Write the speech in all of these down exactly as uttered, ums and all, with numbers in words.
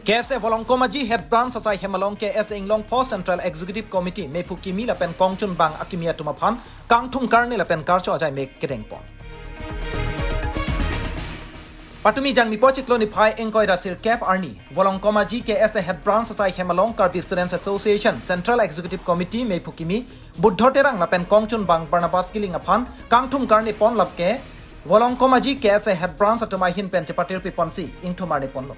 K S A Volongkom Aji Head Branch asai hem along K S A Inglongpho Central Executive Committee mephu kimi lapen kongchunbang akimi atum aphan kangthum karne lapen karcho ajai mek kedengpon. Patumi Jangmipo chiklo niphai ingkoi ra sirkep arni Volongkom Aji K S A Head Branch asai hem along Karbi Students Association Central Executive Committee mephu kimi Buddho Terang lapen kongchunbang Barnabas Killing aphan kangthum karne pon lake Volongkom Aji K S A Head Branch atum ahin pen chepatir piponsi ingthum arne ponlo.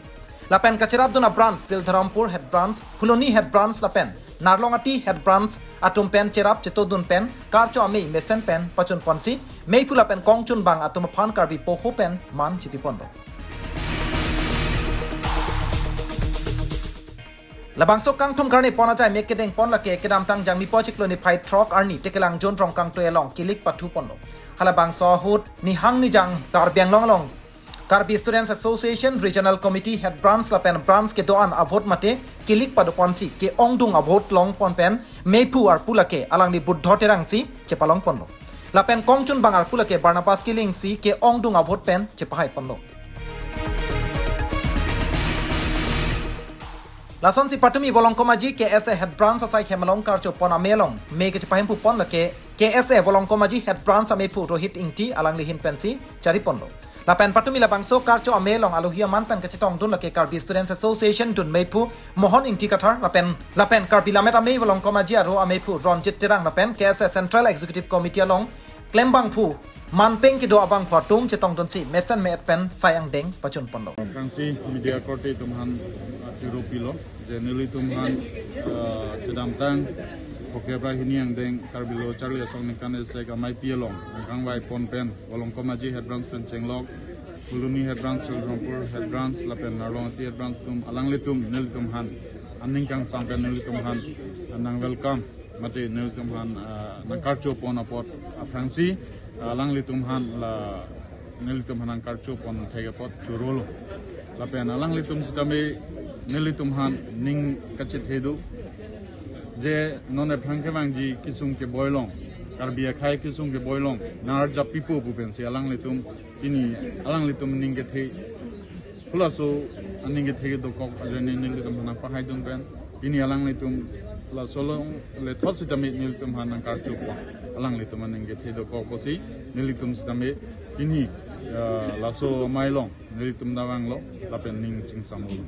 Lapen kacherapdun a-branch Sildharampur Head Branch, Phuloni Head Branch lapen Narlongati Head Branch atum pen cherap chetodun pen karcho amei mesen pen pachunponsi mephu lapen kongchunbang atum aphan Karbi poho pen man chipiponlo. Labangso kangthum karne pon ajai mek kedengpon lake kedamtang Jangmipo chiklo niphai throk arni Tekelang Zone Rongkangtui along kilik pathuponlo. Halabangso ahut nihang nijang Karbi Anglong along Karbi Students Association Regional Committee Head Branch lapen branch kedo-an a-vote mate kilik padoponsi ke-ongdung a-vote longpon pen mephu arpu lake alangli Buddho Terang si chepalongponlo. Lapen kongchunbang arpu lake Barnabas Killing si ke-ongdung a-vote pen chepahaiponlo. Lasonsi patumi Volongkom Aji K S A Head Branch asai hem along karcho pon amei along me kechepahemphu pon lake K S A Volongkom Aji Head Branch amephu Rohit Ingti alangli hin pensi chariponlo. Lapen patumi labangso karcho amei along alohi aman pen kachetongdun lake Karbi Students Association dun mephu Mohon Ingti Kathar lapen lapen Karbi Lammet Amei Volongkom Aji aro amephu Ronjit Terang lapen K S A Central Executive Committee along klembangphu manpeng kedo abangphu atum chetongdunsi mesen me-et pen sai angdeng pachunponlo. Kangsi media korte atum aphan, ah, choro pilo je nelitum aphan, ah, kedamtang phokep ra hini angdeng Karbi Lo Charli Asong ningkan isi amei pi along angkang vaipon pen Volongkom Aji Head Branch pen chenglok Phuloni Head Branch, Sildharampur Head Branch lapen Narlongati Head Branch atum alanglitum nelitum aphan aning kangsam pen nelitum aphan nang welcome mate nelitum aphan, ah, nang karcho pon apot aphrangsi, ah, alanglitum aphan la nelitum aphan nang karcho pon thek apot chorolo. Lapen alanglitum sitame nelitum aphan ning kachethe do je non aphrang kevangji kesung keboi along, Karbi akhei kesung keboi along nang arjap pipo pu pensi alanglitum pini alanglitum ning kethe, halaso aning kethe dokok ajoine nelitum aphan pahaidun pen pini alanglitum laso along lethot sitame nelitum aphan nang karcho pon, alanglitum aning kethe dokok pusi nelitum sitame pini, eh, laso amei along nelitum davanglo lapen ning chingsamlo.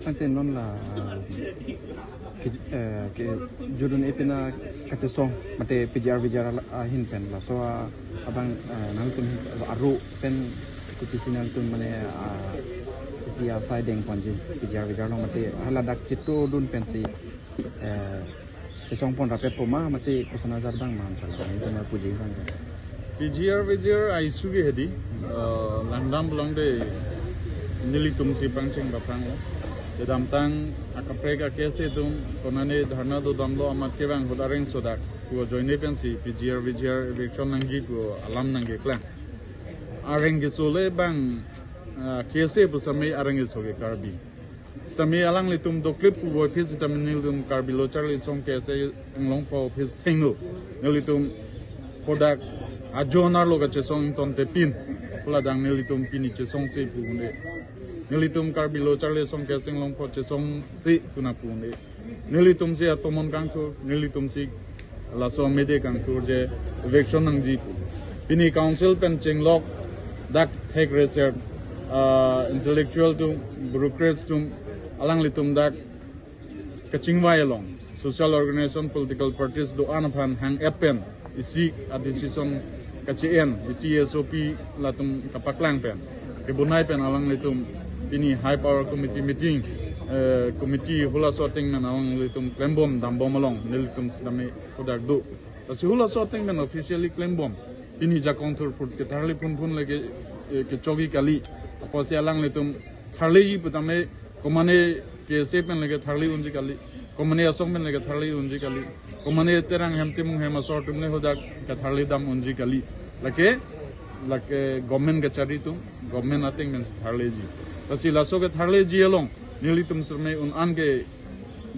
Ante non la, ah, ke, eh, kejodun-e pen akachesong mate P G R V G R ala, ah, ahin pen laso, ah, abang, eh, nangtum aru pen kopisi nangtum mane, ah, isi asai dengponji P G R V G R along mate haladak chetodun pensi, eh, chesongpon rapet po ma mate kosana jat abang ma, chala nangtum puji abang. P G R V G R a-issue ke hedi, eh, langdam pulang de nelitum si pangcheng bapang lo. Kedamtang akaprek a-K S A atum konane dharna dodamlo amat kevang ahut areng sodak pu ajoine pensi P G R V G R eviction nangji pu alam nangkeklang. Areng keso le bang, eh, K S A pu sitame areng keso ke Karbi. Sitame alanglitum doklip puvoiphit sitame nelitum Karbi Lo Charli Asong K S A Inglongpho office thengno. Nelitum kodak ajonar lo kachesong ingtontepin. Puladang nelitum pini chesongse pu un-e. Nelitum Karbi Lo Charli Asong K S A Inglongpho chesongse pu nangpu un-e. Nelitum si atomon kangthur, nelitum si laso amei de kangthur je eviction nangji pu. Pini council pen chenglok dak thek reser, ah, intellectual atum, bureaucrats atum, alanglitum dak kachingvai along social organization, political parties do-an aphan hang-et pen isi a-decision kache-en, isi S O P latum kapaklang pen kebonai pen alanglitum pini high power committee meeting, eh, committee halaso ateng pen alanglitum klembom dambom along nelitum sitame kodak do. Lasi halaso ateng pen officially klembom. Pini jakong thurphut ketharli phunphun lake, eh, kechogi kali. Apotsi alanglitum tharliji putame komane K S A pen lake tharli unji kali. Komane asong pen lake tharli unji kali. Komane Terang hem Timung hem asor atum le hadak ketharli dam unji kali. Lake, lake government kachari atum, government ateng pen tharliji. Lasi laso ketharliji along nelitum sitame un-an ke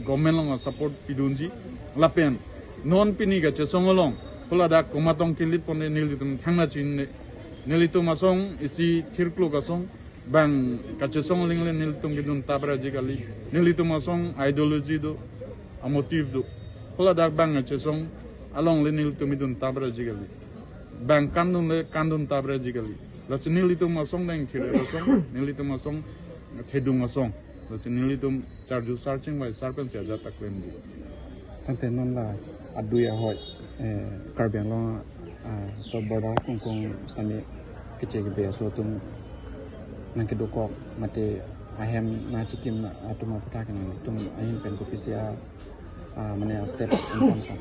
government along support pidunji. Lapen non pini kachesong along haladak komat tong kilitpon de nelitum thangna chinine. Nelitum asong isi thirklok asong, Bang kachesong along le nelitum kedun tabraji kali. Nelitum asong ideology do, a motive do. Pu ladak bang kachesong along le nelitum kedun tabraji kali. Bang kandun le kandun tabraji kali. Lasi nelitum asong dang thir asong, nelitum asong thedung asong. Lasi nelitum charju sar chingvai sar pensi ajat ta klemji. Tangte non la adui ahoi, eh, Karbi Anglong, ah, so border kungkung sami kechek be aso atum nangkedokok mate ahem nangchikim atum aphuthak nangtum ahin pen kopisi a, ah, mane a step nangpon sa.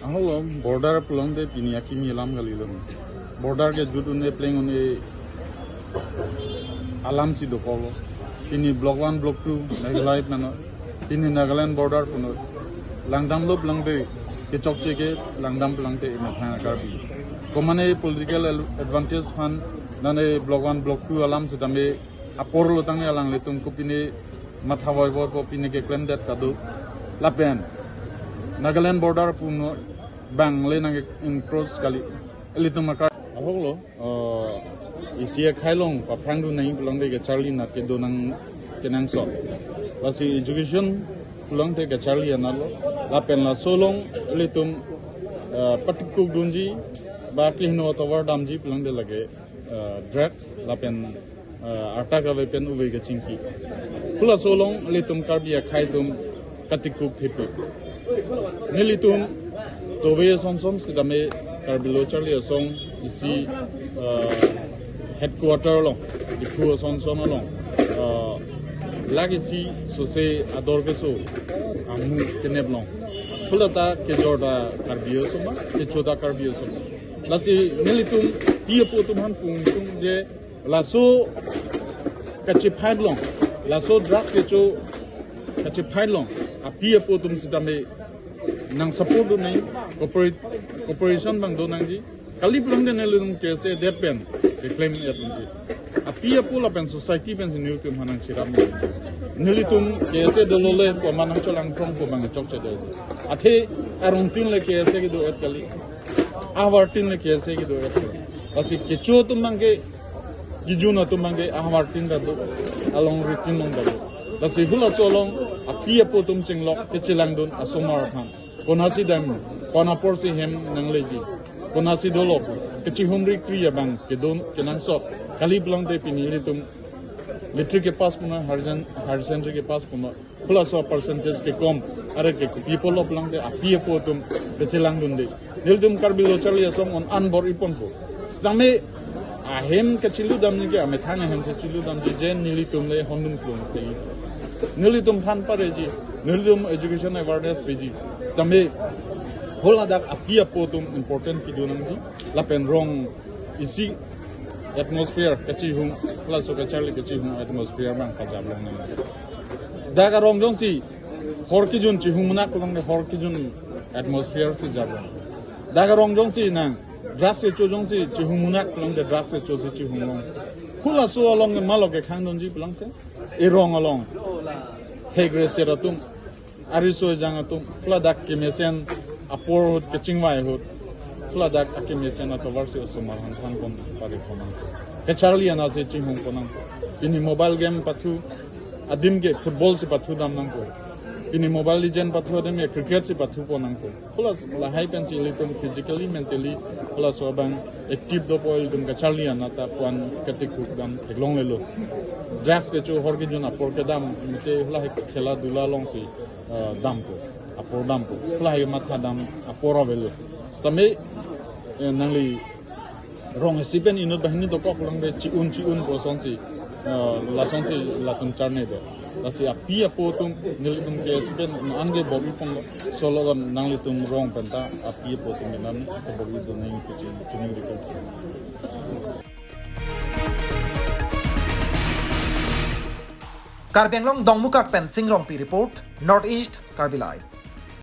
Ahok lo, border pulote pini akimi alam kali lo. Border ke jut un-e pleng un-e alam si dokoklo. Pini block one, block two, Meghalaya mano. Pini Nagaland border puno. Langdamlo pulangte, kechokche ke langdam pulangte imethang Karbi. Komane political al-, advantage aphan nane block one, block two alam sitame apor lo tangte alanglitum kopine matha voivoipo, pine keklemdet kado. Lapen Nagaland border puno bang le nang-encroach kali. Ilitum akar. Ahok lo, eh, isi akhei along paphrangdun nangji pulangte kacharli anat kedo nang kenangsot. Lasi education pulangte kacharli anat lo. Lapen laso along ilitum, eh, patikuk dunji, ba kehingno atovar damji pulangte lake, eh, drugs, lapen, eh, arta kave pen ove kachingki. Pu laso along ilitum Karbi akhei atum katikuk thepi. Nelitum tove ason son sitame Karbi Lo Charli Asong isi, eh, headquarter along, Diphu ason son along, eh, lak isi sose ador keso amu kenep long. Pu lata kejor ta Karbi aso ma, kecho ta Karbi aso ma. Lasi nelitum pi apo atum aphan pung tung je laso kachephai long, laso drugs kecho kachephai long, api apo atum sitame nang support dun nangji, cooperate, cooperation bang dun nangji. Kali pulangte nelitum K S A det pen keklem-et nangji. Api apo lapen society pensi nelitum aphan nangcherap nangji. Nelitum K S A dolo le pu aman nangcholangthrongpo bang chokche det. Athe arongtin le K S A kedo-et kali. Ahavartin le K S A kedo-et kali. Lasi kecho atum bang ke, kejun atum bang ke ahavartin ta do, alongritin along ta do. Lasi halaso along api apo atum chinglok kechelangdun asomar aphan. Konasi dam, kon apor si hem nangleji, konasi dolo, kechihumri kri abang kedun kenangsot. Kali pulangte pini ilitum matric kepass puna, higher sen-, higher secondary kepass puna, halaso percentage kekom, are ke kopi apotlo pulangte api apo atum kechelangdunde. Nelitum Karbi Lo Charli Asong on an bor-iponpo. Sitame ahem kacheludamji ke, amethang ahem si cheludamji je nelitum le hondun klung thei. Nelitum aphan pareji, nelitum education awareness peji. Sitame haladak api apo atum important kedun nangji. Lapen rong isi atmosphere kachihung, halaso kacharli kachihung atmosphere bang pajap long nang. Dak arong jongsi hor kejun chihung munak long, hor kejun atmosphere si jap long. Dak arong jongsi nang drugs kecho jongsi chihung munak long, drugs kecho si chihung long. Halaso along ke malok kekhangdunji pulangte, erong along thek reser atum, ariso ejang atum, haladak kemesen apor ahut, kechingvai ahut, haladak akemesen atovar si osomar aphan thanpon pari ponang. Kacharli anat si chinghong ponang. Pini mobile game pathu, adim ke football si pathu dam nangpo. Pini Mobile Legend pathu adim ke cricket si pathu pon nangpo. Pu laso lahai pensi ilitum physically, mentally, halaso abang active dopo, ilitum kacharli anat ta pu-an katikuk dam theklonglelo. Drugs kecho hor kejun apor kedam, mate lahai khela dula alongsi, eh, dampo, apor dampo. Lahai matha dam apor avelo. Sitame, eh, nangli rong isi pen inut banghini dokok longde chi-un chi-unpo asonsi, eh, lasonsi latum charne do. Lasi api apo atum, nelitum K S A pen non an ke bor-iponlo, solo kan nanglitum rong penta api apo atum inam ke bor-idun nangji pusi chiningri ke. Karbi Anglong Dongmukak pen Sing Rongpi report, North East Karbi Live.